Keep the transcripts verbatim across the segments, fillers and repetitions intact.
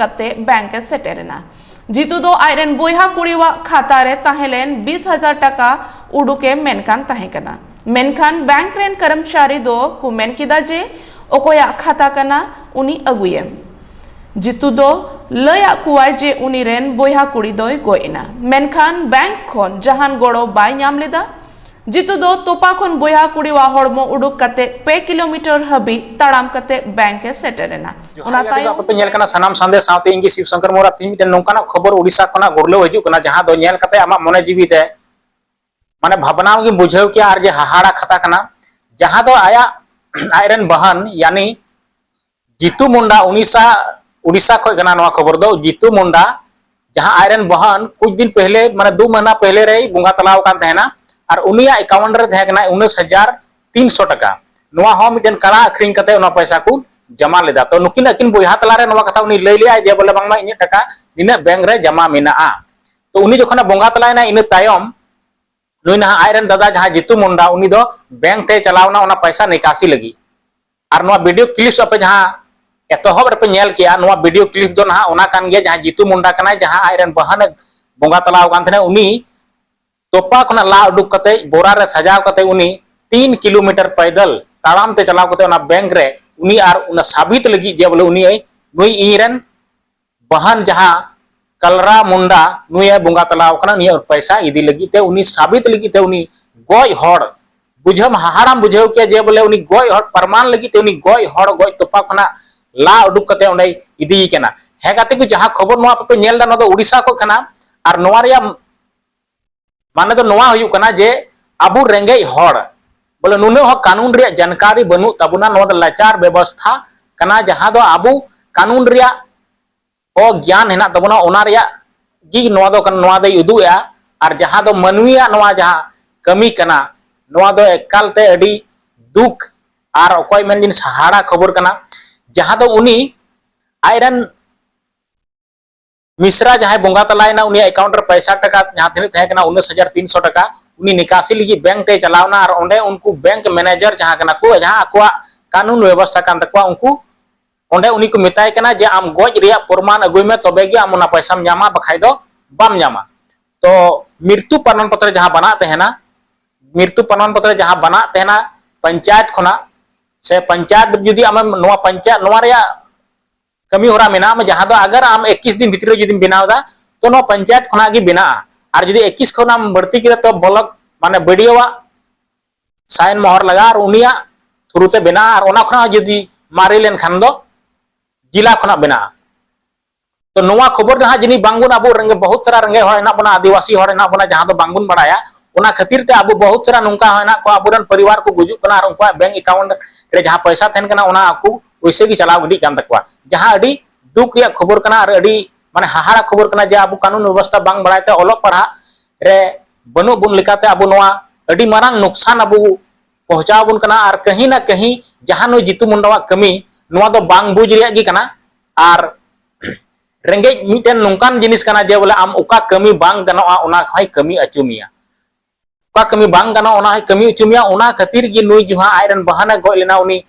ᱠᱟᱛᱮ ᱵᱮᱝᱠ ᱮ ᱥᱮᱴᱮᱨ ᱮᱱᱟ᱾ ᱡᱤᱛᱩ ᱫᱚ ᱟᱡᱨᱮᱱ ᱵᱚᱭᱦᱟ ᱠᱩᱲᱤᱣᱟᱜ ᱠᱷᱟᱛᱟ ᱨᱮ ᱛᱟᱦᱮᱸ ᱞᱮᱱ ᱵᱤᱥ ᱦᱟᱡᱟᱨ ᱴᱟᱠᱟ ᱩᱰᱩᱠᱮ ᱢᱮᱱ ᱠᱟᱱ ᱛᱟᱦᱮᱸ ᱠᱟᱱᱟ᱾ ᱢᱮᱱᱠᱷᱟᱱ ᱵᱮᱝᱠ ᱨᱮᱱ ᱠᱚᱨᱢᱪᱟᱨᱤ ᱫᱚ ᱠᱚ ᱢᱮᱱ ᱠᱮᱫᱟ ᱡᱮ ᱚᱠᱚᱭᱟᱜ ᱠᱷᱟᱛᱟ ᱠᱟᱱᱟ, ᱩᱱᱤ ᱟᱹᱜᱩᱭᱮᱢ᱾ ᱡᱤᱛᱩ ᱫᱚ ᱞᱟᱹᱭ ᱟᱫ ᱠᱚᱣᱟᱭ ᱡᱮ ᱩᱱᱤ ᱨᱮᱱ ᱵᱚᱭᱦᱟ ᱠᱩᱲᱤ ᱫᱚᱭ ᱜᱚᱡ ᱮᱱᱟ᱾ ᱢᱮᱱᱠᱷᱟᱱ ᱵᱮᱝᱠ ᱠᱷᱚᱱ ᱡᱟᱦᱟᱱ ᱜᱚᱲᱚ ᱵᱟᱭ ᱧᱟᱢ ᱞᱮᱫᱟ᱾ ᱡᱤᱛᱩ ᱫᱚ ᱛᱚᱯᱟ ᱠᱷᱚᱱ ᱵᱚᱭᱦᱟ ᱠᱩᱲᱤᱣᱟᱜ ᱦᱚᱲᱢᱚ ᱩᱰᱩᱠ ᱠᱟᱛᱮ ᱯᱮ ᱠᱤᱞᱳᱢᱤᱴᱟᱨ ᱦᱟᱹᱵᱤᱡ ᱛᱟᱲᱟᱢ ᱠᱟᱛᱮ ᱵᱮᱝᱠ ᱮ ᱥᱮᱴᱮᱨ ᱮᱱᱟ᱾ ᱡᱚᱦᱟᱨ ᱚᱱᱟ ᱜᱮ, ᱟᱹᱞᱤᱧ ᱫᱚ ᱛᱟᱭᱚᱢ ᱟᱯᱮ ᱯᱮ ᱧᱮᱞ ᱠᱟᱱᱟ ᱥᱟᱱᱟᱢ ᱥᱟᱸᱫᱮᱥ ᱥᱟᱶᱛᱮ ᱤᱧ ᱜᱮ ᱥᱤᱵ ᱥᱚᱝᱠᱚᱨ ᱢᱳᱨᱟ᱾ ᱛᱮᱦᱮᱧ ᱢᱤᱫᱴᱮᱱ ᱱᱚᱝᱠᱟᱱᱟᱜ ᱠᱷᱚᱵᱚᱨ ᱩᱲᱤᱥᱥᱟ ᱠᱷᱚᱱᱟᱜ ᱜᱩᱨᱞᱟᱹᱣ ᱦᱤᱡᱩᱜ ᱠᱟᱱᱟ, ᱡᱟᱦᱟᱸ ᱫᱚ ᱧᱮᱞ ᱠᱟᱛᱮ ᱟᱢᱟᱜ ᱢᱚᱱᱮ ᱡᱤᱣᱤ ᱛᱮ ᱢᱟᱱᱮ ᱵᱷᱟᱵᱽᱱᱟ ᱜᱮᱢ ᱵᱩᱡᱷᱟᱹᱣ ᱠᱮᱭᱟ ᱟᱨ ᱡᱮ ᱦᱟᱦᱟᱲᱟ ᱠᱟᱛᱷᱟ ᱠᱟᱱᱟ, ᱡᱟᱦᱟᱸ ᱫᱚ ᱟᱭᱟᱜ, ᱟᱡᱨᱮᱱ ᱵᱟᱦᱟᱱ ᱭᱟᱱᱤ ᱡᱤᱛᱩ ᱢᱩᱱᱰᱟ, ᱩᱱᱤᱥᱟ, ᱩᱲᱤᱥᱥᱟ ᱠᱷᱚᱱ ᱠᱟᱱᱟ ᱱᱚᱣᱟ ᱠᱷᱚᱵᱚᱨ ᱫᱚ᱾ ᱡᱤᱛᱩ ᱢᱩᱱᱰᱟ, ᱡᱟᱦᱟᱸ ᱟᱡᱨᱮᱱ ᱵᱟᱦᱟᱱ ᱠᱩᱪ ᱫᱤᱱ ᱯᱮᱦᱞᱮ, ᱢᱟᱱᱮ ᱫᱩ ᱢᱟᱦᱱᱟ ᱯᱮᱦᱞᱮ ᱨᱮᱭ ᱵᱚᱸᱜᱟ ᱛᱟᱞᱟᱣ ᱟᱠᱟᱱ ᱛᱟᱦᱮᱱᱟ, ᱟᱨ ᱩᱱᱤᱭᱟᱜ ᱮᱠᱟᱣᱩᱱᱴ ᱨᱮ ᱛᱟᱦᱮᱸ ᱠᱟᱱᱟ ᱩᱱᱤᱥ ᱦᱟᱡᱟᱨ ᱛᱤᱱᱥᱚ ᱴᱟᱠᱟ᱾ ᱱᱚᱣᱟ ᱦᱚᱸ ᱢᱤᱫᱴᱮᱱ ᱠᱟᱲᱟ ᱟᱹᱠᱷᱨᱤᱧ ᱠᱟᱛᱮ ᱚᱱᱟ ᱯᱚᱭᱥᱟ ᱠᱚ ᱡᱟᱢᱟ ᱞᱮᱫᱟ᱾ ᱛᱚ ᱱᱩᱠᱤᱱ ᱟᱹᱠᱤᱱ ᱵᱚᱭᱦᱟ ᱛᱟᱞᱟᱨᱮ ᱱᱚᱣᱟ ᱠᱟᱛᱷᱟ ᱩᱱᱤ ᱞᱟᱹᱭ ᱞᱮᱫᱟᱭ ᱡᱮ ᱵᱚᱞᱮ ᱵᱟᱝᱢᱟ ᱤᱧᱟᱹᱜ ᱴᱟᱠᱟ ᱱᱤᱱᱟᱹᱜ ᱵᱮᱝᱠ ᱨᱮ ᱡᱟᱢᱟ ᱢᱮᱱᱟᱜᱼᱟ᱾ ᱛᱚ ᱩᱱᱤ ᱡᱚᱠᱷᱚᱱᱮ ᱵᱚᱸᱜᱟ ᱛᱟᱞᱟᱭᱮᱱᱟ, ᱤᱱᱟᱹ ᱛᱟᱭᱚᱢ ᱱᱩᱭ ᱱᱟᱦᱟᱜ ᱟᱡᱨᱮᱱ ᱫᱟᱫᱟ ᱡᱟᱦᱟᱸᱭ ᱡᱤᱛᱩ ᱢᱩᱱᱰᱟ, ᱩᱱᱤ ᱫᱚ ᱵᱮᱝᱠ ᱛᱮ ᱪᱟᱞᱟᱣᱱᱟ ᱚᱱᱟ ᱯᱚᱭᱥᱟ ᱱᱤᱠᱟᱥᱤ ᱞᱟᱹᱜᱤᱫ᱾ ᱟᱨ ᱱᱚᱣᱟ ᱵᱷᱤᱰᱤᱭᱳ ᱠᱞᱤᱯᱥ ᱟᱯᱮ ᱡᱟᱦᱟᱸ ᱮᱛᱚᱦᱚᱵ ᱨᱮᱯᱮ ᱧᱮᱞ ᱠᱮᱜᱼᱟ, ᱱᱚᱣᱟ ᱵᱷᱤᱰᱤᱭᱳ ᱠᱞᱤᱯ ᱫᱚ ᱱᱟᱦᱟᱜ ᱚᱱᱟ ᱠᱟᱱ ᱜᱮᱭᱟ ᱡᱟᱦᱟᱸ ᱡᱤᱛᱩ ᱢᱩᱱᱰᱟ ᱠᱟᱱᱟᱭ, ᱡᱟᱦᱟᱸ ᱟᱡᱨᱮᱱ ᱵᱟᱦᱟᱱ ᱵᱚᱸᱜᱟ ᱛᱟᱞᱟᱣ ᱟᱠᱟᱱ ᱛᱟᱦᱮᱱᱟ᱾ ᱩᱱᱤ ᱛᱚᱯᱟ ᱠᱷᱚᱱᱟᱜ ᱞᱟ ᱩᱰᱩᱠ ᱠᱟᱛᱮ ᱵᱚᱨᱟ ᱨᱮ ᱥᱟᱡᱟᱣ ᱠᱟᱛᱮ ᱩᱱᱤ ᱛᱤᱱ ᱠᱤᱞᱳᱢᱤᱴᱟᱨ ᱯᱟᱭᱫᱟᱞ ᱛᱟᱲᱟᱢ ᱛᱮ ᱪᱟᱞᱟᱣ ᱠᱟᱛᱮ ᱚᱱᱟ ᱵᱮᱝᱠ ᱨᱮ ᱩᱱᱤ ᱟᱨ ᱚᱱᱟ ᱥᱟᱵᱤᱛ ᱞᱟᱹᱜᱤᱫ ᱡᱮ ᱵᱚᱞᱮ ᱩᱱᱤ, ᱱᱩᱭ ᱤᱧ ᱨᱮᱱ ᱵᱟᱦᱟᱱ ᱡᱟᱦᱟᱸ ᱠᱟᱞᱨᱟ ᱢᱩᱱᱰᱟ ᱱᱩᱭᱮ ᱵᱚᱸᱜᱟ ᱛᱟᱞᱟᱣ ᱠᱟᱱᱟ, ᱱᱤᱭᱟᱹ ᱯᱚᱭᱥᱟ ᱤᱫᱤ ᱞᱟᱹᱜᱤᱫ ᱛᱮ, ᱩᱱᱤ ᱥᱟᱵᱤᱛ ᱞᱟᱹᱜᱤᱫ ᱛᱮ ᱩᱱᱤ ᱜᱚᱡ ᱦᱚᱲ, ᱵᱩᱡᱷᱟᱹᱣ ᱦᱟᱦᱟᱲᱟᱢ ᱵᱩᱡᱷᱟᱹᱣ ᱠᱮᱭᱟ ᱡᱮ ᱵᱚᱞᱮ ᱩᱱᱤ ᱜᱚᱡ ᱦᱚᱲ ᱯᱨᱚᱢᱟᱱ ᱞᱟᱹᱜᱤᱫ ᱛᱮ ᱩᱱᱤ ᱜᱚᱡ ᱦᱚᱲ ᱜᱚᱡ ᱛᱚᱯᱟ ᱠᱷᱚᱱᱟᱜ ᱞᱟ ᱩᱰᱩᱠ ᱠᱟᱛᱮ ᱚᱸᱰᱮᱭ ᱤᱫᱤᱭᱮ ᱠᱟᱱᱟ᱾ ᱦᱮᱸ ᱜᱟᱛᱮ ᱠᱚ, ᱡᱟᱦᱟᱸ ᱠᱷᱚᱵᱚᱨ ᱱᱚᱣᱟ ᱯᱮ ᱧᱮᱞ ᱮᱫᱟ, ᱱᱚᱣᱟ ᱫᱚ ᱩᱲᱤᱥᱥᱟ ᱠᱷᱚᱱ ᱠᱟᱱᱟ᱾ ᱟᱨ ᱱᱚᱣᱟ ᱨᱮᱭᱟᱜ ᱢᱟᱱᱮ ᱫᱚ ᱱᱚᱣᱟ ᱦᱩᱭᱩᱜ ᱠᱟᱱᱟ ᱡᱮ ᱟᱵᱚ ᱨᱮᱸᱜᱮᱡ ᱦᱚᱲ ᱵᱚᱞᱮ ᱱᱩᱱᱟᱹᱜ ᱦᱚᱸ ᱠᱟᱹᱱᱩᱱ ᱨᱮᱭᱟᱜ ᱡᱟᱱᱠᱟᱨᱤ ᱵᱟᱹᱱᱩᱜ ᱛᱟᱵᱚᱱᱟ᱾ ᱱᱚᱣᱟ ᱫᱚ ᱞᱟᱪᱟᱨ ᱵᱮᱵᱚᱥᱛᱷᱟ ᱠᱟᱱᱟ, ᱡᱟᱦᱟᱸ ᱫᱚ ᱟᱵᱚ ᱠᱟᱹᱱᱩᱱ ᱨᱮᱭᱟᱜ ᱚᱜᱽᱜᱭᱟᱱ ᱦᱮᱱᱟᱜ ᱛᱟᱵᱚᱱᱟ, ᱚᱱᱟ ᱨᱮᱭᱟᱜ ᱜᱮ ᱱᱚᱣᱟ ᱫᱚ ᱠᱟᱱᱟ, ᱱᱚᱣᱟ ᱫᱚᱭ ᱩᱫᱩᱜ ᱮᱜᱼᱟ᱾ ᱟᱨ ᱡᱟᱦᱟᱸ ᱫᱚ ᱢᱟᱹᱱᱢᱤᱭᱟᱜ ᱱᱚᱣᱟ ᱡᱟᱦᱟᱸ ᱠᱟᱹᱢᱤ ᱠᱟᱱᱟ, ᱱᱚᱣᱟ ᱫᱚ ᱮᱠᱟᱞᱛᱮ ᱟᱹᱰᱤ ᱫᱩᱠ ᱟᱨ ᱚᱠᱚᱭ ᱢᱮᱱ ᱡᱤᱱᱤᱥ ᱦᱟᱦᱟᱲᱟ ᱠᱷᱚᱵᱚᱨ ᱠᱟᱱᱟ, ᱡᱟᱦᱟᱸ ᱫᱚ ᱩᱱᱤ ᱟᱡᱨᱮᱱ ᱢᱤᱥᱨᱟ ᱡᱟᱦᱟᱸᱭ ᱵᱚᱸᱜᱟ ᱛᱟᱞᱟᱭᱮᱱᱟ, ᱩᱱᱤᱭᱟᱜ ᱮᱠᱟᱣᱩᱱᱴ ᱨᱮ ᱯᱚᱭᱥᱟ ᱴᱟᱠᱟ ᱡᱟᱦᱟᱸ ᱛᱤᱱᱟᱹᱜ ᱛᱟᱦᱮᱸ ᱠᱟᱱᱟ, ᱩᱱᱤᱥ ᱦᱟᱡᱟᱨ ᱛᱤᱱᱥᱚ ᱴᱟᱠᱟ, ᱩᱱᱤ ᱱᱤᱠᱟᱥᱤ ᱞᱟᱹᱜᱤᱫ ᱵᱮᱝᱠ ᱛᱮᱭ ᱪᱟᱞᱟᱣᱱᱟ᱾ ᱟᱨ ᱚᱸᱰᱮ ᱩᱱᱠᱩ ᱵᱮᱝᱠ ᱢᱮᱱᱮᱡᱟᱨ ᱡᱟᱦᱟᱸ ᱠᱟᱱᱟ ᱠᱚ, ᱡᱟᱦᱟᱸ ᱟᱠᱚᱣᱟᱜ ᱠᱟᱹᱱᱩᱱ ᱵᱮᱵᱚᱥᱛᱷᱟ ᱠᱟᱱ ᱛᱟᱠᱚᱣᱟ, ᱩᱱᱠᱩ ᱚᱸᱰᱮ ᱩᱱᱤ ᱠᱚ ᱢᱮᱛᱟᱭ ᱠᱟᱱᱟ ᱡᱮ ᱟᱢ ᱜᱚᱡ ᱨᱮᱭᱟᱜ ᱯᱨᱚᱢᱟᱱ ᱟᱹᱜᱩᱭ ᱢᱮ, ᱛᱚᱵᱮ ᱜᱮ ᱟᱢ ᱚᱱᱟ ᱯᱚᱭᱥᱟᱢ ᱧᱟᱢᱟ, ᱵᱟᱠᱷᱟᱡ ᱫᱚ ᱵᱟᱢ ᱧᱟᱢᱟ᱾ ᱛᱚ ᱢᱨᱤᱛᱩ ᱯᱨᱚᱢᱟᱱ ᱯᱚᱛᱨᱚ ᱡᱟᱦᱟᱸ ᱵᱮᱱᱟᱜ ᱛᱟᱦᱮᱱᱟ, ᱢᱨᱤᱛᱩ ᱯᱨᱚᱢᱟᱱ ᱯᱚᱛᱨᱚ ᱡᱟᱦᱟᱸ ᱵᱮᱱᱟᱜ ᱛᱟᱦᱮᱱᱟ ᱯᱚᱧᱪᱟᱭᱮᱛ ᱠᱷᱚᱱᱟᱜ, ᱥᱮ ᱯᱚᱧᱪᱟᱭᱮᱛ ᱡᱩᱫᱤ ᱟᱢᱮᱢ ᱱᱚᱣᱟ ᱯᱚᱧᱪᱟᱭᱮᱛ ᱱᱚᱣᱟ ᱨᱮᱭᱟᱜ ᱠᱟᱹᱢᱤ ᱦᱚᱨᱟ ᱢᱮᱱᱟᱜᱼᱟ, ᱡᱟᱦᱟᱸ ᱫᱚ ᱟᱜᱟᱨ ᱟᱢ ᱮᱠᱤᱥ ᱫᱤᱱ ᱵᱷᱤᱛᱨᱤ ᱨᱮ ᱡᱩᱫᱤᱢ ᱵᱮᱱᱟᱣ ᱮᱫᱟ, ᱛᱚ ᱱᱚᱣᱟ ᱯᱚᱧᱪᱟᱭᱮᱛ ᱠᱷᱚᱱᱟᱜ ᱜᱮ ᱵᱮᱱᱟᱜᱼᱟ᱾ ᱟᱨ ᱡᱩᱫᱤ ᱮᱠᱤᱥ ᱠᱷᱚᱱᱟᱜ ᱮᱢ ᱵᱟᱹᱲᱛᱤ ᱠᱮᱫᱟ, ᱛᱚ ᱵᱞᱚᱠ ᱢᱟᱱᱮ ᱵᱤᱰᱤᱳᱣᱟᱜ ᱥᱟᱭᱤᱱ ᱢᱚᱦᱚᱨ ᱞᱟᱜᱟᱜᱼᱟ ᱟᱨ ᱩᱱᱤᱭᱟᱜ ᱛᱷᱨᱩ ᱛᱮ ᱵᱮᱱᱟᱜᱼᱟ᱾ ᱟᱨ ᱚᱱᱟ ᱠᱷᱚᱱᱟᱜ ᱡᱩᱫᱤ ᱢᱟᱨᱮ ᱞᱮᱱᱠᱷᱟᱱ ᱫᱚ ᱡᱮᱞᱟ ᱠᱷᱚᱱᱟᱜ ᱵᱮᱱᱟᱜᱼᱟ᱾ ᱛᱚ ᱱᱚᱣᱟ ᱠᱷᱚᱵᱚᱨ ᱫᱚ ᱦᱟᱸᱜ ᱡᱟᱹᱱᱤᱡ ᱵᱟᱝᱵᱚᱱ, ᱟᱵᱚ ᱨᱮᱸᱜᱮᱡ, ᱵᱚᱦᱩᱛ ᱥᱟᱨᱟ ᱨᱮᱸᱜᱮᱡ ᱦᱚᱲ ᱦᱮᱱᱟᱜ ᱵᱚᱱᱟ, ᱟᱹᱫᱤᱵᱟᱹᱥᱤ ᱦᱚᱲ ᱦᱮᱱᱟᱜ ᱵᱚᱱᱟ, ᱡᱟᱦᱟᱸ ᱫᱚ ᱵᱟᱝᱵᱚᱱ ᱵᱟᱲᱟᱭᱟ᱾ ᱚᱱᱟ ᱠᱷᱟᱹᱛᱤᱨ ᱛᱮ ᱟᱵᱚ ᱵᱚᱦᱩᱛ ᱥᱟᱨᱟ ᱱᱚᱝᱠᱟ ᱦᱚᱸ ᱦᱮᱱᱟᱜ ᱠᱚᱣᱟ, ᱟᱵᱚᱨᱮᱱ ᱯᱚᱨᱤᱵᱟᱨ ᱠᱚ ᱜᱩᱡᱩᱜ ᱠᱟᱱᱟ ᱟᱨ ᱩᱱᱠᱩᱣᱟᱜ ᱵᱮᱝᱠ ᱮᱠᱟᱣᱩᱱᱴ ᱨᱮ ᱡᱟᱦᱟᱸ ᱯᱚᱭᱥᱟ ᱛᱟᱦᱮᱱ ᱠᱟᱱᱟ, ᱚᱱᱟ ᱟᱠᱚ ᱯᱩᱭᱥᱟᱹ ᱜᱮ ᱪᱟᱞᱟᱣ ᱜᱤᱰᱤᱜ ᱠᱟᱱ ᱛᱟᱠᱚᱣᱟ, ᱡᱟᱦᱟᱸ ᱟᱹᱰᱤ ᱫᱩᱠ ᱨᱮᱭᱟᱜ ᱠᱷᱚᱵᱚᱨ ᱠᱟᱱᱟ ᱟᱨ ᱟᱹᱰᱤ ᱢᱟᱱᱮ ᱦᱟᱦᱟᱲᱟ ᱠᱷᱚᱵᱚᱨ ᱠᱟᱱᱟ ᱡᱮ ᱟᱵᱚ ᱠᱟᱹᱱᱩᱱ ᱵᱮᱵᱚᱥᱛᱷᱟ ᱵᱟᱝ ᱵᱟᱲᱟᱭ ᱛᱮ, ᱚᱞᱚᱜ ᱯᱟᱲᱦᱟᱜ ᱨᱮ ᱵᱟᱹᱱᱩᱜ ᱵᱚᱱ ᱞᱮᱠᱟᱛᱮ ᱟᱵᱚ ᱱᱚᱣᱟ ᱟᱹᱰᱤ ᱢᱟᱨᱟᱝ ᱱᱩᱠᱥᱟᱱ ᱟᱵᱚ ᱯᱚᱦᱪᱟᱣ ᱟᱵᱚᱱ ᱠᱟᱱᱟ᱾ ᱟᱨ ᱠᱟᱹᱦᱤ ᱱᱟ ᱠᱟᱹᱦᱤ ᱡᱟᱦᱟᱸ ᱱᱩᱭ ᱡᱤᱛᱩ ᱢᱩᱱᱰᱟᱣᱟᱜ ᱠᱟᱹᱢᱤ, ᱱᱚᱣᱟ ᱫᱚ ᱵᱟᱝ ᱵᱩᱡᱽ ᱨᱮᱭᱟᱜ ᱜᱮ ᱠᱟᱱᱟ᱾ ᱟᱨ ᱨᱮᱸᱜᱮᱡ ᱢᱤᱫᱴᱮᱱ ᱱᱚᱝᱠᱟᱱ ᱡᱤᱱᱤᱥ ᱠᱟᱱᱟ ᱡᱮ ᱵᱚᱞᱮ ᱟᱢ ᱚᱠᱟ ᱠᱟᱹᱢᱤ ᱵᱟᱝ ᱜᱟᱱᱚᱜᱼᱟ ᱚᱱᱟ ᱦᱚᱸᱭ ᱠᱟᱹᱢᱤ ᱦᱚᱪᱚ ᱢᱮᱭᱟ, ᱚᱠᱟ ᱠᱟᱹᱢᱤ ᱵᱟᱝ ᱜᱟᱱᱚᱜᱼᱟ ᱚᱱᱟ ᱦᱚᱸᱭ ᱠᱟᱹᱢᱤ ᱦᱚᱪᱚ ᱢᱮᱭᱟ᱾ ᱚᱱᱟ ᱠᱷᱟᱹᱛᱤᱨ ᱜᱮ ᱱᱩᱭ ᱡᱟᱦᱟᱸ ᱟᱡᱨᱮᱱ ᱵᱚᱦᱚᱱᱮ ᱜᱚᱡ ᱞᱮᱱᱟ, ᱩᱱᱤ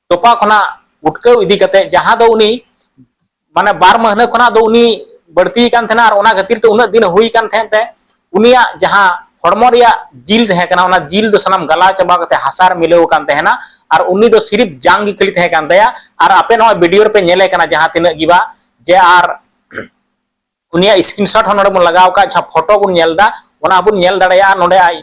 ᱛᱚᱯᱟ ᱠᱷᱚᱱᱟᱜ ᱩᱴᱠᱟᱹᱣ ᱤᱫᱤ ᱠᱟᱛᱮ, ᱡᱟᱦᱟᱸ ᱫᱚ ᱩᱱᱤ ᱢᱟᱱᱮ ᱵᱟᱨ ᱢᱟᱹᱦᱱᱟᱹ ᱠᱷᱚᱱᱟᱜ ᱫᱚ ᱩᱱᱤ ᱵᱟᱹᱲᱛᱤ ᱠᱟᱱ ᱛᱟᱦᱮᱱᱟ, ᱟᱨ ᱚᱱᱟ ᱠᱷᱟᱹᱛᱤᱨ ᱛᱮ ᱩᱱᱟᱹᱜ ᱫᱤᱱ ᱦᱩᱭ ᱠᱟᱱ ᱛᱟᱦᱮᱸ ᱛᱮ ᱩᱱᱤᱭᱟᱜ ᱡᱟᱦᱟᱸ ᱦᱚᱲᱢᱚ ᱨᱮᱭᱟᱜ ᱡᱤᱞ ᱛᱟᱦᱮᱸ ᱠᱟᱱᱟ, ᱚᱱᱟ ᱡᱤᱞ ᱫᱚ ᱥᱟᱱᱟᱢ ᱜᱟᱞᱟᱣ ᱪᱟᱵᱟ ᱠᱟᱛᱮ ᱦᱟᱥᱟ ᱨᱮ ᱢᱤᱞᱟᱹᱣ ᱟᱠᱟᱱ ᱛᱟᱦᱮᱱᱟ᱾ ᱟᱨ ᱩᱱᱤ ᱫᱚ ᱥᱤᱨᱤᱯ ᱡᱟᱝ ᱜᱮ ᱠᱷᱟᱹᱞᱤ ᱛᱟᱦᱮᱸ ᱠᱟᱱ ᱛᱟᱭᱟ᱾ ᱟᱨ ᱟᱯᱮ ᱱᱚᱣᱟ ᱵᱷᱤᱰᱤᱭᱳ ᱨᱮᱯᱮ ᱧᱮᱞᱮ ᱠᱟᱱᱟ ᱡᱟᱦᱟᱸ ᱛᱤᱱᱟᱹᱜ ᱜᱮ ᱵᱟ, ᱡᱮ ᱟᱨ ᱩᱱᱤᱭᱟᱜ ᱥᱠᱨᱤᱱᱥᱚᱴ ᱦᱚᱸ ᱱᱚᱰᱮ ᱵᱚᱱ ᱞᱟᱜᱟᱣ ᱟᱠᱟᱫ, ᱡᱟᱦᱟᱸ ᱯᱷᱳᱴᱳ ᱵᱚᱱ ᱧᱮᱞ ᱮᱫᱟ, ᱚᱱᱟ ᱦᱚᱸᱵᱚᱱ ᱧᱮᱞ ᱫᱟᱲᱮᱭᱟᱜᱼᱟ᱾ ᱱᱚᱰᱮ ᱟᱡ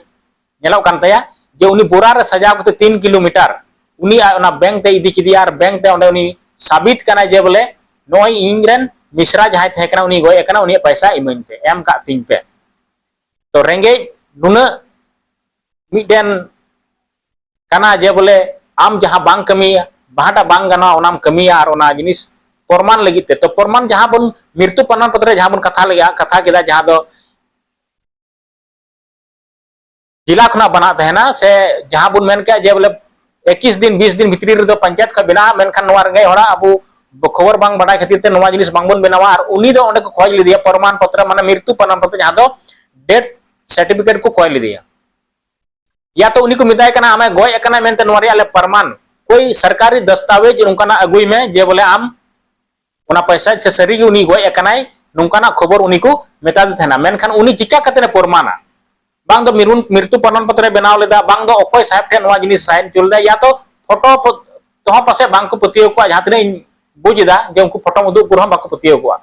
ᱧᱮᱞᱚᱜ ᱠᱟᱱ ᱛᱟᱭᱟ ᱡᱮ ᱩᱱᱤ ᱵᱳᱨᱟ ᱨᱮ ᱥᱟᱡᱟᱣ ᱠᱟᱛᱮ ᱛᱤᱱ ᱠᱤᱞᱳᱢᱤᱴᱟᱨ ᱩᱱᱤ ᱟᱡ ᱚᱱᱟ ᱵᱮᱝᱠ ᱛᱮ ᱤᱫᱤ ᱠᱮᱫᱮᱭᱟ ᱟᱨ ᱵᱮᱝᱠ ᱛᱮ ᱚᱸᱰᱮ ᱩᱱᱤ ᱥᱟᱵᱤᱛ ᱠᱟᱱᱟᱭ ᱡᱮ ᱵᱚᱞᱮ ᱱᱚᱜᱼᱚᱭ ᱤᱧ ᱨᱮᱱ ᱢᱤᱥᱨᱟ ᱡᱟᱦᱟᱸᱭ ᱛᱟᱦᱮᱸ ᱠᱟᱱᱟ, ᱩᱱᱤ ᱜᱚᱡ ᱟᱠᱟᱱᱟ, ᱩᱱᱤᱭᱟᱜ ᱯᱚᱭᱥᱟ ᱤᱢᱟᱹᱧ ᱯᱮ, ᱮᱢ ᱠᱟᱜ ᱛᱤᱧ ᱯᱮ᱾ ᱛᱚ ᱨᱮᱸᱜᱮᱡ ᱱᱩᱱᱟᱹᱜ ᱢᱤᱫᱴᱮᱱ ᱠᱟᱱᱟ ᱡᱮ ᱵᱚᱞᱮ ᱟᱢ ᱡᱟᱦᱟᱸ ᱵᱟᱝ ᱠᱟᱹᱢᱤᱭᱟ, ᱡᱟᱦᱟᱸᱴᱟᱜ ᱵᱟᱝ ᱜᱟᱱᱚᱜᱼᱟ ᱚᱱᱟᱢ ᱠᱟᱹᱢᱤᱭᱟ, ᱟᱨ ᱚᱱᱟ ᱡᱤᱱᱤᱥ ᱯᱨᱚᱢᱟᱱ ᱞᱟᱹᱜᱤᱫ ᱛᱮ᱾ ᱛᱚ ᱯᱨᱚᱢᱟᱱ ᱡᱟᱦᱟᱸ ᱵᱚᱱ ᱢᱨᱤᱛᱩ ᱯᱨᱚᱢᱟᱱ ᱯᱚᱛᱨᱚ ᱨᱮ ᱡᱟᱦᱟᱸ ᱵᱚᱱ ᱠᱟᱛᱷᱟ ᱞᱮᱜᱼᱟ, ᱠᱟᱛᱷᱟ ᱠᱮᱫᱟ, ᱡᱟᱦᱟᱸ ᱫᱚ ᱡᱮᱞᱟ ᱠᱷᱚᱱᱟᱜ ᱵᱮᱱᱟᱜ ᱛᱟᱦᱮᱱᱟ, ᱥᱮ ᱡᱟᱦᱟᱸ ᱵᱚᱱ ᱢᱮᱱ ᱠᱮᱜᱼᱟ ᱡᱮ ᱵᱚᱞᱮ ᱮᱠᱤᱥ ᱫᱤᱱ ᱵᱤᱥ ᱫᱤᱱ ᱵᱷᱤᱛᱨᱤ ᱨᱮᱫᱚ ᱯᱚᱧᱪᱟᱭᱮᱛ ᱠᱷᱚᱱ ᱵᱮᱱᱟᱜᱼᱟ, ᱢᱮᱱᱠᱷᱟᱱ ᱱᱚᱣᱟ ᱨᱮᱸᱜᱮᱡ ᱦᱚᱲᱟᱜ ᱟᱵᱚ ᱠᱷᱚᱵᱚᱨ ᱵᱟᱝ ᱵᱟᱰᱟᱭ ᱠᱷᱟᱹᱛᱤᱨ ᱛᱮ ᱱᱚᱣᱟ ᱡᱤᱱᱤᱥ ᱵᱟᱝᱵᱚᱱ ᱵᱮᱱᱟᱣᱟ᱾ ᱟᱨ ᱩᱱᱤ ᱫᱚ ᱚᱸᱰᱮ ᱠᱚ ᱠᱷᱚᱡᱽ ᱞᱮᱫᱮᱭᱟ, ᱯᱨᱚᱢᱟᱱ ᱯᱚᱛᱨᱚ ᱢᱟᱱᱮ ᱢᱨᱤᱛᱩ ᱯᱨᱚᱢᱟᱱ ᱯᱚᱛᱨᱚ, ᱡᱟᱦᱟᱸ ᱫᱚ ᱰᱮᱛᱷ ᱥᱟᱨᱴᱤᱯᱷᱤᱠᱮᱴ ᱠᱚ ᱠᱷᱚᱡᱽ ᱞᱮᱫᱮᱭᱟ᱾ ᱭᱟ ᱛᱚ ᱩᱱᱤ ᱠᱚ ᱢᱮᱛᱟᱭ ᱠᱟᱱᱟ ᱟᱢᱮ ᱜᱚᱡ ᱟᱠᱟᱱᱟ ᱢᱮᱱᱛᱮ ᱱᱚᱣᱟ ᱨᱮᱭᱟᱜ ᱞᱮ ᱯᱨᱚᱢᱟᱱ, ᱠᱳᱭ ᱥᱚᱨᱠᱟᱨᱤ ᱫᱟᱥᱛᱟᱣᱮᱡᱽ ᱱᱚᱝᱠᱟᱱᱟᱜ ᱟᱹᱜᱩᱭ ᱢᱮ ᱡᱮ ᱵᱚᱞᱮ ᱟᱢ ᱚᱱᱟ ᱯᱚᱭᱥᱟ ᱥᱮ ᱥᱟᱹᱨᱤ ᱜᱮ ᱩᱱᱤ ᱜᱚᱡ ᱟᱠᱟᱱᱟᱭ, ᱱᱚᱝᱠᱟᱱᱟᱜ ᱠᱷᱚᱵᱚᱨ ᱩᱱᱤ ᱠᱚ ᱢᱮᱛᱟ ᱫᱮ ᱛᱟᱦᱮᱱᱟ᱾ ᱢᱮᱱᱠᱷᱟᱱ ᱩᱱᱤ ᱪᱤᱠᱟ ᱠᱟᱛᱮ ᱮ ᱯᱨᱚᱢᱟᱱᱟ? ᱵᱟᱝ ᱫᱚ ᱢᱤᱨᱩᱱ-, ᱢᱨᱤᱛᱩ ᱯᱨᱚᱢᱟᱱ ᱯᱚᱛᱨᱚᱭ ᱵᱮᱱᱟᱣ ᱞᱮᱫᱟ, ᱵᱟᱝ ᱫᱚ ᱚᱠᱚᱭ ᱥᱟᱦᱮᱵ ᱴᱷᱮᱱ ᱱᱚᱣᱟ ᱡᱤᱱᱤᱥ ᱥᱟᱭᱤᱱ ᱦᱚᱪᱚ ᱞᱮᱫᱟ, ᱭᱟ ᱛᱚ ᱯᱷᱳᱴᱳ ᱯᱚ-, ᱛᱮᱦᱚᱸ ᱯᱟᱥᱮᱡ ᱵᱟᱝ ᱠᱚ ᱯᱟᱹᱛᱭᱟᱹᱣ ᱠᱚᱣᱟ, ᱡᱟᱦᱟᱸ ᱛᱤᱱᱟᱹᱜ ᱤᱧ ᱵᱩᱡᱽ ᱮᱫᱟ ᱡᱮ ᱩᱱᱠᱩ ᱯᱷᱳᱴᱳ ᱩᱫᱩᱜ ᱠᱚ ᱨᱮᱦᱚᱸ ᱵᱟᱠᱚ ᱯᱟᱹᱛᱭᱟᱹᱣ ᱠᱚᱣᱟ᱾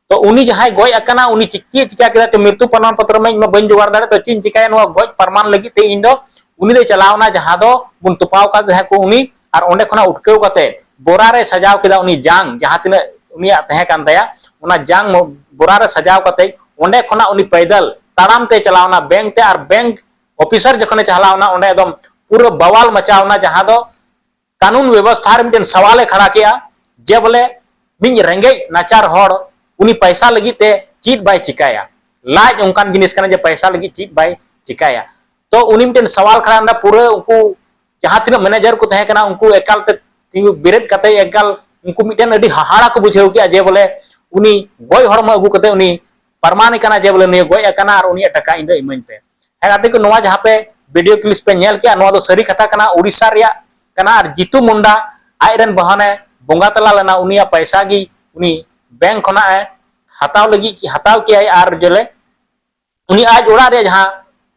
ᱛᱚ ᱩᱱᱤ ᱡᱟᱦᱟᱸᱭ ᱜᱚᱡ ᱟᱠᱟᱱᱟ, ᱩᱱᱤ ᱪᱮᱫ ᱪᱮᱫ ᱪᱤᱠᱟ ᱠᱮᱫᱟ? ᱛᱚ ᱢᱨᱤᱛᱩ ᱯᱨᱚᱢᱟᱱ ᱯᱚᱛᱨᱚ ᱢᱟ ᱤᱧ ᱢᱟ ᱵᱟᱹᱧ ᱡᱚᱜᱟᱲ ᱫᱟᱲᱮᱭᱟᱜ, ᱛᱚ ᱪᱮᱫ ᱤᱧ ᱪᱤᱠᱟᱭᱟ? ᱱᱚᱣᱟ ᱜᱚᱡ ᱯᱨᱚᱢᱟᱱ ᱞᱟᱹᱜᱤᱫ ᱛᱮ ᱤᱧ ᱫᱚ ᱩᱱᱤ ᱫᱚᱭ ᱪᱟᱞᱟᱣ ᱮᱱᱟ, ᱡᱟᱦᱟᱸ ᱫᱚ ᱵᱚᱱ ᱛᱚᱯᱟᱣ ᱟᱠᱟᱫ ᱡᱟᱦᱟᱸᱭ ᱠᱚ, ᱩᱱᱤ, ᱟᱨ ᱚᱸᱰᱮ ᱠᱷᱚᱱᱟᱜ ᱩᱴᱠᱟᱹᱣ ᱠᱟᱛᱮ ᱵᱚᱨᱟ ᱨᱮ ᱥᱟᱡᱟᱣ ᱠᱮᱫᱟ ᱩᱱᱤ ᱡᱟᱝ, ᱡᱟᱦᱟᱸ ᱛᱤᱱᱟᱹᱜ ᱩᱱᱤᱭᱟᱜ ᱛᱟᱦᱮᱸ ᱠᱟᱱ ᱛᱟᱭᱟ, ᱚᱱᱟ ᱡᱟᱝ ᱢᱚ-, ᱵᱚᱨᱟ ᱨᱮ ᱥᱟᱡᱟᱣ ᱠᱟᱛᱮ ᱚᱸᱰᱮ ᱠᱷᱚᱱᱟᱜ ᱩᱱᱤ ᱯᱟᱭᱫᱟᱞ ᱛᱟᱲᱟᱢ ᱛᱮ ᱪᱟᱞᱟᱣ ᱮᱱᱟ ᱵᱮᱝᱠ ᱛᱮ, ᱟᱨ ᱵᱮᱝᱠ ᱚᱯᱷᱤᱥᱟᱨ ᱡᱚᱠᱷᱚᱱᱮ ᱪᱟᱞᱟᱣ ᱮᱱᱟ, ᱚᱸᱰᱮ ᱮᱠᱫᱚᱢ ᱯᱩᱨᱟᱹ ᱵᱟᱣᱟᱞ ᱢᱟᱪᱟᱣ ᱮᱱᱟ, ᱡᱟᱦᱟᱸ ᱫᱚ ᱠᱟᱹᱱᱩᱱ ᱵᱮᱵᱚᱥᱛᱷᱟ ᱨᱮ ᱢᱤᱫᱴᱮᱱ ᱥᱟᱣᱟᱞᱮ ᱠᱷᱟᱲᱟ ᱠᱮᱜᱼᱟ ᱡᱮ ᱵᱚᱞᱮ ᱢᱤᱫ ᱨᱮᱸᱜᱮᱡ ᱱᱟᱪᱟᱨ ᱦᱚᱲ ᱩᱱᱤ ᱯᱟᱭᱥᱟ ᱞᱟᱹᱜᱤᱫ ᱛᱮ ᱪᱮᱫ ᱵᱟᱭ ᱪᱤᱠᱟᱭᱟ? ᱞᱟᱡ ᱚᱱᱠᱟᱱ ᱡᱤᱱᱤᱥ ᱠᱟᱱᱟ ᱡᱮ ᱯᱟᱭᱥᱟ ᱞᱟᱹᱜᱤᱫ ᱪᱮᱫ ᱵᱟᱭ ᱪᱤᱠᱟᱭᱟ? ᱛᱚ ᱩᱱᱤ ᱢᱤᱫᱴᱮᱱ ᱥᱟᱣᱟᱞ ᱠᱷᱟᱲᱟ ᱮᱱᱟ, ᱯᱩᱨᱟᱹ ᱩᱱᱠᱩ ᱡᱟᱦᱟᱸ ᱛᱤᱱᱟᱹᱜ ᱢᱮᱱᱮᱡᱟᱨ ᱠᱚ ᱛᱟᱦᱮᱸ ᱠᱟᱱᱟ, ᱩᱱᱠᱩ ᱮᱠᱟᱞ ᱛᱮ ᱛᱤᱸᱜᱩ ᱵᱮᱨᱮᱫ ᱠᱟᱛᱮ ᱮᱠᱟᱞ ᱩᱱᱠᱩ ᱢᱤᱫᱴᱮᱱ ᱟᱹᱰᱤ ᱦᱟᱦᱟᱲᱟ ᱠᱚ ᱵᱩᱡᱷᱟᱹᱣ ᱠᱮᱜᱼᱟ ᱡᱮ ᱵᱚᱞᱮ ᱩᱱᱤ ᱜᱚᱡ ᱦᱚᱲᱢᱚ ᱟᱹᱜᱩ ᱠᱟᱛᱮ ᱩᱱᱤ ᱯᱨᱚᱢᱟᱱᱮ ᱠᱟᱱᱟ ᱡᱮ ᱵᱚᱞᱮ ᱱᱩᱭ ᱜᱚᱡ ᱟᱠᱟᱱᱟ ᱟᱨ ᱩᱱᱤᱭᱟᱜ ᱴᱟᱠᱟ ᱤᱧ ᱫᱚ ᱤᱢᱟᱹᱧ ᱯᱮ᱾ ᱦᱮᱸ ᱜᱟᱛᱮ ᱠᱚ, ᱱᱚᱣᱟ ᱡᱟᱦᱟᱸ ᱯᱮ ᱵᱷᱤᱰᱤᱭᱳ ᱠᱞᱤᱯ ᱯᱮ ᱧᱮᱞ ᱠᱮᱜᱼᱟ, ᱱᱚᱣᱟ ᱫᱚ ᱥᱟᱹᱨᱤ ᱠᱟᱛᱷᱟ ᱠᱟᱱᱟ, ᱩᱲᱤᱥᱥᱟ ᱨᱮᱭᱟᱜ ᱠᱟᱱᱟ᱾ ᱟᱨ ᱡᱤᱛᱩ ᱢᱩᱱᱰᱟ ᱟᱡ ᱨᱮᱱ ᱵᱚᱦᱚᱱᱮ ᱵᱚᱸᱜᱟ ᱛᱟᱞᱟ ᱞᱮᱱᱟ, ᱩᱱᱤᱭᱟᱜ ᱯᱟᱭᱥᱟ ᱜᱮ ᱩᱱᱤ ᱵᱮᱝᱠ ᱠᱷᱚᱱᱟᱜ ᱮ ᱦᱟᱛᱟᱣ ᱞᱟᱹᱜᱤᱫ, ᱦᱟᱛᱟᱣ ᱠᱮᱜᱼᱟᱭ, ᱟᱨ ᱡᱚᱞᱮ ᱩᱱᱤ ᱟᱡ ᱚᱲᱟᱜ ᱨᱮᱭᱟᱜ ᱡᱟᱦᱟᱸ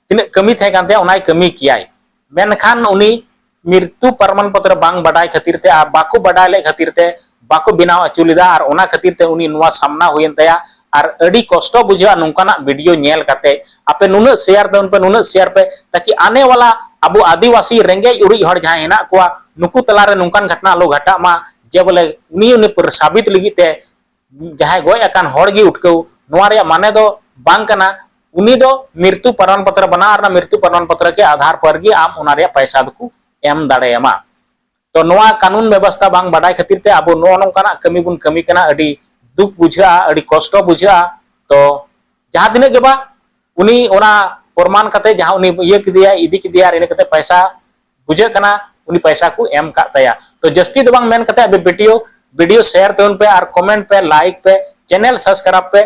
ᱛᱤᱱᱟᱹᱜ ᱠᱟᱹᱢᱤ ᱛᱟᱦᱮᱸ ᱠᱟᱱ ᱛᱟᱭᱟ ᱚᱱᱟᱭ ᱠᱟᱹᱢᱤ ᱠᱮᱭᱟᱭ, ᱢᱮᱱᱠᱷᱟᱱ ᱩᱱᱤ ᱢᱨᱤᱛᱩ ᱯᱨᱚᱢᱟᱱ ᱯᱚᱛᱨᱚ ᱵᱟᱝ ᱵᱟᱰᱟᱭ ᱠᱷᱟᱹᱛᱤᱨ ᱛᱮ ᱟᱨ ᱵᱟᱠᱚ ᱵᱟᱰᱟᱭ ᱞᱮᱫ ᱠᱷᱟᱹᱛᱤᱨ ᱛᱮ ᱵᱟᱠᱚ ᱵᱮᱱᱟᱣ ᱦᱚᱪᱚ ᱞᱮᱫᱟ, ᱟᱨ ᱚᱱᱟ ᱠᱷᱟᱹᱛᱤᱨ ᱛᱮ ᱩᱱᱤ ᱱᱚᱣᱟ ᱥᱟᱢᱱᱟ ᱦᱩᱭᱮᱱ ᱛᱟᱭᱟ᱾ ᱟᱨ ᱟᱹᱰᱤ ᱠᱚᱥᱴᱚ ᱵᱩᱡᱷᱟᱹᱜᱼᱟ ᱱᱚᱝᱠᱟᱱᱟᱜ ᱵᱷᱤᱰᱤᱭᱳ ᱧᱮᱞ ᱠᱟᱛᱮ᱾ ᱟᱯᱮ ᱱᱩᱱᱟᱹᱜ ᱥᱮᱭᱟᱨ ᱛᱟᱵᱚᱱ ᱯᱮ, ᱱᱩᱱᱟᱹᱜ ᱥᱮᱭᱟᱨ ᱯᱮ, ᱛᱟᱠᱤ ᱟᱱᱮ ᱣᱟᱞᱟ ᱟᱵᱚ ᱟᱹᱫᱤᱵᱟᱹᱥᱤ ᱨᱮᱸᱜᱮᱡ ᱚᱨᱮᱡ ᱦᱚᱲ ᱡᱟᱦᱟᱸᱭ ᱦᱮᱱᱟᱜ ᱠᱚᱣᱟ, ᱱᱩᱠᱩ ᱛᱟᱞᱟᱨᱮ ᱱᱚᱝᱠᱟᱱ ᱜᱷᱚᱴᱱᱟ ᱟᱞᱚ ᱜᱷᱟᱴᱟᱜ ᱢᱟ, ᱡᱮ ᱵᱚᱞᱮ ᱩᱱᱤ, ᱩᱱᱤ ᱯᱩᱨᱟᱹ ᱥᱟᱵᱤᱛ ᱞᱟᱹᱜᱤᱫ ᱛᱮ ᱡᱟᱦᱟᱸᱭ ᱜᱚᱡ ᱟᱠᱟᱱ ᱦᱚᱲ ᱜᱮ ᱩᱴᱠᱟᱹᱣ, ᱱᱚᱣᱟ ᱨᱮᱭᱟᱜ ᱢᱟᱱᱮ ᱫᱚ ᱵᱟᱝ ᱠᱟᱱᱟ ᱩᱱᱤ ᱫᱚ ᱢᱨᱤᱛᱩ ᱯᱨᱚᱢᱟᱱ ᱯᱚᱛᱨᱚ ᱵᱮᱱᱟᱣ ᱨᱮᱱᱟᱜ, ᱢᱨᱤᱛᱩ ᱯᱨᱚᱢᱟᱱ ᱯᱚᱛᱨᱚ ᱠᱮ ᱟᱫᱷᱟᱨ ᱯᱟᱨ ᱜᱮ ᱟᱢ ᱚᱱᱟ ᱨᱮᱭᱟᱜ ᱯᱟᱭᱥᱟ ᱫᱚᱠᱚ ᱮᱢ ᱫᱟᱲᱮᱭᱟᱢᱟ᱾ ᱛᱚ ᱱᱚᱣᱟ ᱠᱟᱹᱱᱩᱱ ᱵᱮᱵᱚᱥᱛᱷᱟ ᱵᱟᱝ ᱵᱟᱰᱟᱭ ᱠᱷᱟᱹᱛᱤᱨ ᱛᱮ ᱟᱵᱚ ᱱᱚᱜᱼᱚ ᱱᱚᱝᱠᱟᱱᱟᱜ ᱠᱟᱹᱢᱤ ᱵᱚᱱ ᱠᱟᱹᱢᱤ ᱠᱟᱱᱟ, ᱟᱹᱰᱤ ᱫᱩᱠ ᱵᱩᱡᱷᱟᱹᱜᱼᱟ, ᱟᱹᱰᱤ ᱠᱚᱥᱴᱚ ᱵᱩᱡᱷᱟᱹᱜᱼᱟ᱾ ᱛᱚ ᱡᱟᱦᱟᱸ ᱛᱤᱱᱟᱹᱜ ᱜᱮ ᱵᱟ ᱩᱱᱤ ᱚᱱᱟ ᱯᱨᱚᱢᱟᱱ ᱠᱟᱛᱮ ᱡᱟᱦᱟᱸ ᱩᱱᱤ ᱤᱭᱟᱹ ᱠᱮᱫᱮᱭᱟ, ᱤᱫᱤ ᱠᱮᱫᱮᱭᱟ, ᱟᱨ ᱤᱱᱟᱹ ᱠᱟᱛᱮ ᱯᱟᱭᱥᱟ ᱵᱩᱡᱷᱟᱹᱜ ᱠᱟᱱᱟ ᱩᱱᱤ ᱯᱟᱭᱥᱟ ᱠᱚ ᱮᱢ ᱠᱟᱜ ᱛᱟᱭᱟ᱾ ᱛᱚ ᱡᱟᱹᱥᱛᱤ ᱫᱚ ᱵᱟᱝ ᱢᱮᱱ ᱠᱟᱛᱮ ᱟᱵᱚ ᱵᱷᱤᱰᱤᱭᱳ, ᱵᱷᱤᱰᱤᱭᱳ ᱥᱮᱭᱟᱨ ᱛᱟᱵᱚᱱ ᱯᱮ ᱟᱨ ᱠᱚᱢᱮᱱᱴ ᱯᱮ, ᱞᱟᱭᱤᱠ ᱯᱮ, ᱪᱮᱱᱮᱞ ᱥᱟᱵᱥᱠᱨᱟᱭᱤᱵ ᱯᱮ,